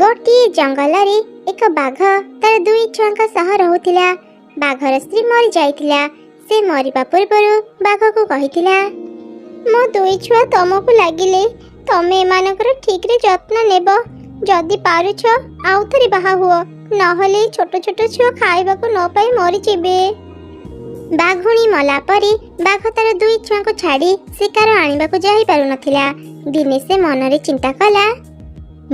ଗୋଟିଏ ଜଙ୍ଗଲରେ ଏକ ବାଘ ତାର ଦୁଇ ଛୁଆଙ୍କ ସହ ରହୁଥିଲା। ବାଘର ସ୍ତ୍ରୀ ମରିଯାଇଥିଲା। ସେ ମରିବା ପୂର୍ବରୁ ବାଘକୁ କହିଥିଲା, ମୋ ଦୁଇ ଛୁଆ ତମକୁ ଲାଗିଲେ, ତମେ ଏମାନଙ୍କର ଠିକରେ ଯତ୍ନ ନେବ। ଯଦି ପାରୁଛ, ଆଉ ଥରେ ବାହା ହୁଅ, ନହେଲେ ଏଇ ଛୋଟ ଛୋଟ ଛୁଆ ଖାଇବାକୁ ନ ପାଇ ମରିଯିବେ। ବାଘୁଣୀ ମଲା ପରେ ବାଘ ତାର ଦୁଇ ଛୁଆଙ୍କୁ ଛାଡ଼ି ଶିକାର ଆଣିବାକୁ ଯାଇପାରୁନଥିଲା। ଦିନେ ସେ ମନରେ ଚିନ୍ତା କଲା,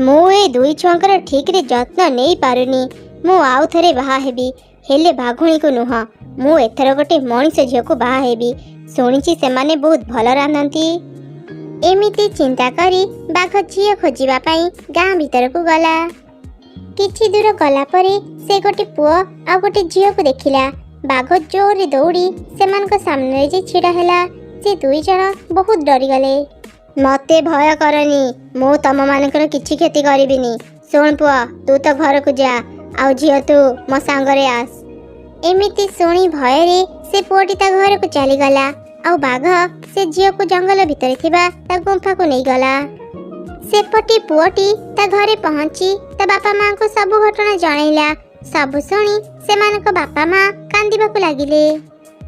ମୁଁ ଏ ଦୁଇ ଛୁଆଙ୍କର ଠିକରେ ଯତ୍ନ ନେଇପାରୁନି। ମୁଁ ଆଉ ଥରେ ବାହା ହେବି, ହେଲେ ବାଘୁଣୀକୁ ନୁହଁ। ମୁଁ ଏଥର ଗୋଟେ ମଣିଷ ଝିଅକୁ ବାହା ହେବି। ଶୁଣିଛି ସେମାନେ ବହୁତ ଭଲ ରାନ୍ଧନ୍ତି। ଏମିତି ଚିନ୍ତା କରି ବାଘ ଝିଅ ଖୋଜିବା ପାଇଁ ଗାଁ ଭିତରକୁ ଗଲା। କିଛି ଦୂର ଗଲା ପରେ ସେ ଗୋଟେ ପୁଅ ଆଉ ଗୋଟେ ଝିଅକୁ ଦେଖିଲା। ବାଘ ଜୋରରେ ଦୌଡ଼ି ସେମାନଙ୍କ ସାମ୍ନାରେ ଯାଇ ଛିଡ଼ା ହେଲା। ସେ ଦୁଇ ଜଣ ବହୁତ ଡରିଗଲେ। ମତେ ଭୟ କରନି, ମୁଁ ତମମାନଙ୍କର କିଛି କ୍ଷତି କରିବିନି। ଶୁଣ ପୁଅ, ତୁ ତ ଘରକୁ ଯା, ଆଉ ଝିଅ, ତୁ ମୋ ସାଙ୍ଗରେ ଆସ। ଏମିତି ଶୁଣି ଭୟରେ ସେ ପୁଅଟି ତା ଘରକୁ ଚାଲିଗଲା ଆଉ ବାଘ ସେ ଝିଅକୁ ଜଙ୍ଗଲ ଭିତରେ ଥିବା ତା ଗୁମ୍ଫାକୁ ନେଇଗଲା। ସେପଟେ ପୁଅଟି ତା ଘରେ ପହଞ୍ଚି ତା ବାପା ମାଙ୍କୁ ସବୁ ଘଟଣା ଜଣାଇଲା। ସବୁ ଶୁଣି ସେମାନଙ୍କ ବାପା ମା କାନ୍ଦିବାକୁ ଲାଗିଲେ।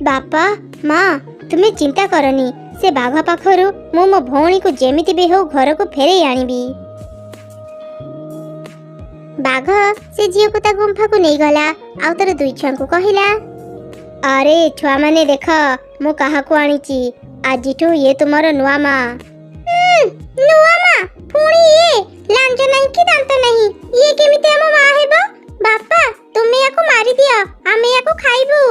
ବାପା ମା, ତୁମେ ଚିନ୍ତା କରନି। ସେ ବାଘ ପାଖରୁ ମୁଁ ମୋ ଭଉଣୀକୁ ଯେମିତି ବି ହେଉ ଘରକୁ ଫେରେଇ ଆଣିବି। ବାଘ ସେ ଝିଅକୁ ତା ଗୁମ୍ଫାକୁ ନେଇଗଲା ଆଉ ତାର ଦୁଇ ଛୁଆଙ୍କୁ କହିଲା, ଆରେ ଛୁଆମାନେ, ଦେଖ ମୁଁ କାହାକୁ ଆଣିଛି। ଆଜିଠୁ ଇଏ ତୁମର ନୂଆ ମା। ନୂଆ ମା? ପୁଣି ଇଏ? ଲାଞ୍ଜ ନାହିଁ କି ଦାନ୍ତ ନାହିଁ, ଇଏ କେମିତି ଆମ ମା ହେବ? ବାପା, ତୁମେ ୟାକୁ ମାରିଦିଅ, ଆମେ ୟାକୁ ଖାଇବୁ।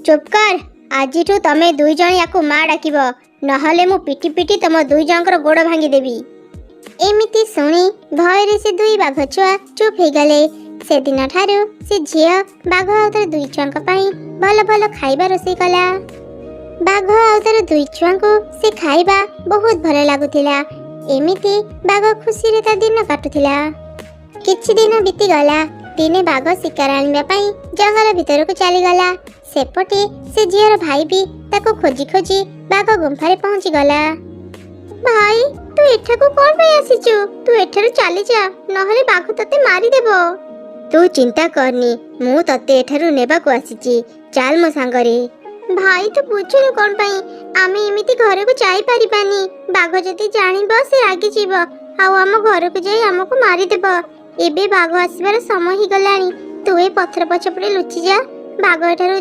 ଚୁପ୍ କର। ଆଜିଠୁ ତମେ ଦୁଇ ଜଣ ୟାକୁ ମା ଡାକିବ, ନହେଲେ ମୁଁ ପିଟି ପିଟି ତମ ଦୁଇ ଜଣଙ୍କର ଗୋଡ଼ ଭାଙ୍ଗିଦେବି। ଏମିତି ଶୁଣି ଭୟରେ ସେ ଦୁଇ ବାଘ ଛୁଆ ଚୁପ୍ ହେଇଗଲେ। ସେଦିନ ଠାରୁ ସେ ଝିଅ ବାଘ ଆଉ ତାର ଦୁଇ ଛୁଆଙ୍କ ପାଇଁ ଭଲ ଭଲ ଖାଇବା ରୋଷେଇ କଲା। ବାଘ ଆଉ ତାର ଦୁଇ ଛୁଆଙ୍କୁ ସେ ଖାଇବା ବହୁତ ଭଲ ଲାଗୁଥିଲା। ଏମିତି ବାଘ ଖୁସିରେ ତା ଦିନ କାଟୁଥିଲା। କିଛି ଦିନ ବିତିଗଲା। ଦିନେ ବାଘ ଶିକାର ଆଣିବା ପାଇଁ ଜଙ୍ଗଲ ଭିତରକୁ ଚାଲିଗଲା। ସେପଟେ ସେ ଝିଅର ଭାଇ ବି ତାକୁ ଖୋଜି ଖୋଜି ବାଘ ଗୁମ୍ଫାରେ ପହଞ୍ଚିଗଲା। ଭାଇ, ତୁ ଏଠାକୁ କଣ ପାଇଁ ଆସିଛୁ? ତୁ ଏଠାରୁ ଚାଲିଯା, ନହେଲେ ବାଘ ତତେ ମାରିଦେବ। ତୁ ଚିନ୍ତା କରନି, ମୁଁ ତତେ ଏଠାରୁ ନେବାକୁ ଆସିଛି। ଚାଲ ମୋ ସାଙ୍ଗରେ। ଭାଇ, ତୁ ବୁଝୁନୁ କଣ ପାଇଁ? ଆମେ ଏମିତି ଘରକୁ ଯାଇପାରିବାନି। ବାଘ ଯଦି ଜାଣିବ, ସେ ରାଗିଯିବ ଆଉ ଆମ ଘରକୁ ଯାଇ ଆମକୁ ମାରିଦେବ। ଏବେ ବାଘ ଆସିବାର ସମୟ ହେଇଗଲାଣି। ତୁ ଏ ପଥର ପଛପଟେ ଲୁଚି ଯା। ବାଘ ଏଠାରୁ